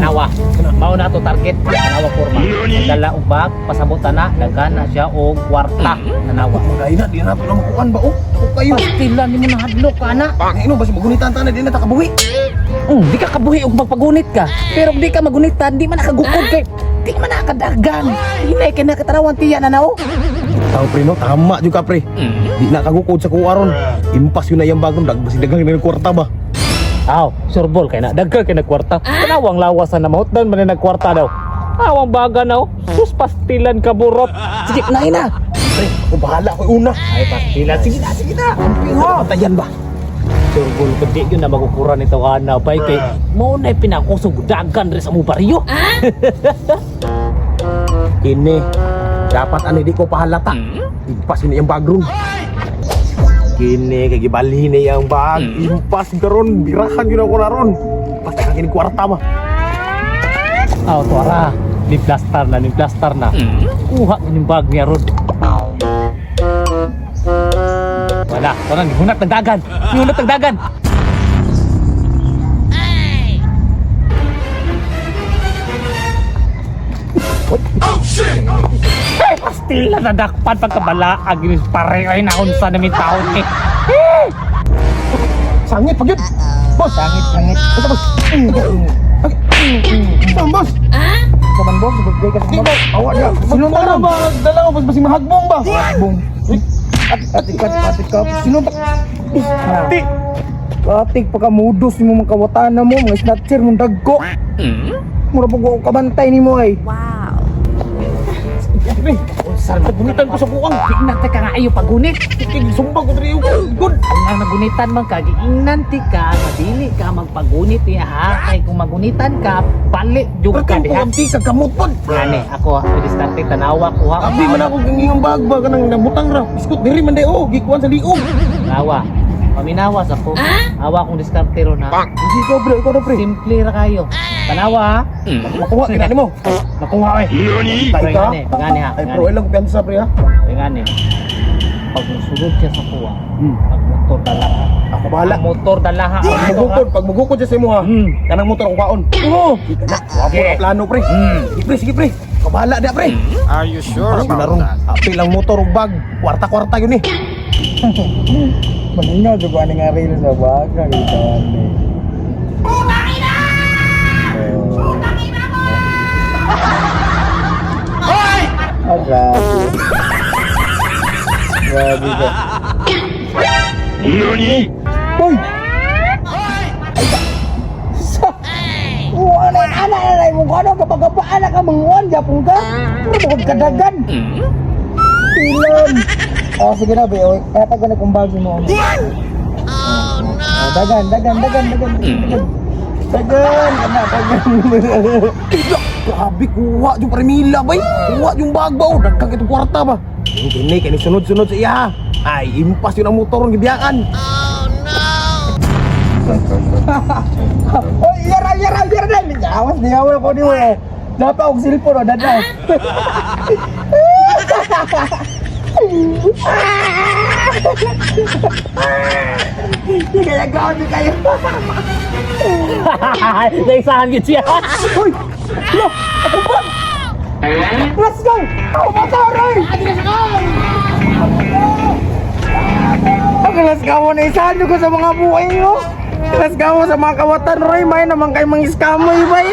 Tanawa. Mao na to target. Tanawa forma. Dala og bag, pasabot na, daghan na siya og kwarta. Tanawa. Magay na, di na nato na makuan ba oh. Ako kayo. Pastila nimo na hadlok ana. Ang ino basi magunitan ta na di na ta kabuhi. Di ka kabuhi og magpagunit ka. Pero kung di ka magunitan, di man nakagukod kay di man nakadagan. Hinay kay nakatarawan tiya na nao. Tao pre no, tama jud ka pre. Di na kagukod sa kuha ron. Impas yun na iyang bagong dag basi daghang na yung kwarta ba. Aw, surbol kay na daghan kay nagkwarta. Tanawang lawasan na mahutdan man na nagkwarta daw. Awang baga na oh. Sus pastilan ka burot. Sige, na na. Pre, ako bahala ko una. Ay pastilan, sige na, sige na. Ha, patayan ba? Surbol ko di yun na magukura nito ana bay kay mao na pinakusog dagan diri sa mo baryo. Kini dapat ani di ko pahalata. Impas yun na iyang bag ron. Kini kay gibalhin na iyang bag. Impas garon, birahan yun ako na ron. Impas daghang kini kwarta ba. Aw, tuara. Ni plastar na, ni plastar na. Kuha yung bag niya ron. Wala, wala, gihunat ng dagan. Gihunat ng dagan. Ay, pastila na dakpan pagkabalaag ni pare ay naunsa na may taon eh. Sangit pag yun. Boss, Sangit, sangit. Basta boss. Okay. Boss, boss. Kaman boss, birthday ka Di sa ba? Awa na. Sino Magkuha ba? ba? Dala ko, basing mahagbong ba? Bong. At at ikat at ikat. Sino ba? Di. Katik pagkamudos nimo mga kawatan na mo, mga snatcher mong dagko. Mura pag wa ko kabantay nimo ay. Pre, Unsa gunitan ko sa kuwang. Di na ka nga ayo pagunit. Sumbag ko diri good. Alang nagunitan man ka, giingnan ti ka, nga dili ka magpagunit niya ha. Kay kung magunitan ka, balik jud ka Pero diha. kung ka kamot pod. Gani, ako ha, diskarte tanawa ko ha. Abi man ako gingong bag ba kanang nabutang ra. Biskut diri man day oh, gikuan sa liog. Awa. Paminawas ako. Awa akong diskarte ron ha. Hindi ko pre, ikaw na pre. Simple ra kayo. Tanawa ha. Makuha kina nimo. Nakuha eh. Tay ka. Gani, gani ha. Ay pro ilang kumpiyansa pre ha. Gani. Pag musulod siya sa kuha, pag motor dala ha. Ako bahala. Ang motor dala ha. Ang Pag motor, ha. mugukod, pag mugukod siya sa imo ha. Kanang motor akong kaon. Oo. Kita na, wa po na plano pre. Sige pre, sige pre. Kabahala dia pre. Are you sure Mas about narong that? apil ang motor ug bag. Kwarta-kwarta yun eh. Maningaw jud ko ani nga reel sa baga gito ani. Ah, grabe. Grabe ka. Uy! Ay, sa... Wala, ana, ana, mo ano, kapag ka ana ka, manguan, yapon ka. Pero bukod kadagan. Ilan. Oh, sige na, be. Oy, kaya tago na kung bago mo. Oh, no. Dagan, dagan, dagan, dagan, dagan. Dagan, ana, dagan. Grabe kuha yung premila bay. Kuha yung bag ba oh, dagkang itong kwarta ba. Yung kini kini sunod-sunod sa iya. Ay impas yun ang motor ng gibiyakan. Oy, yara, yara, yara na. Awas, niyaw ko ni eh. Dapat og cellphone, oh, dada. Hindi kaya grabe kayo. Naisahan gid siya. Uy! Lo! Ako ba? Let's go! Ako ba taroy? Ang let's go na isahan ko sa mga buhay nyo. Let's go sa mga kawatan, Roy. May naman kayo mga scamoy, bay.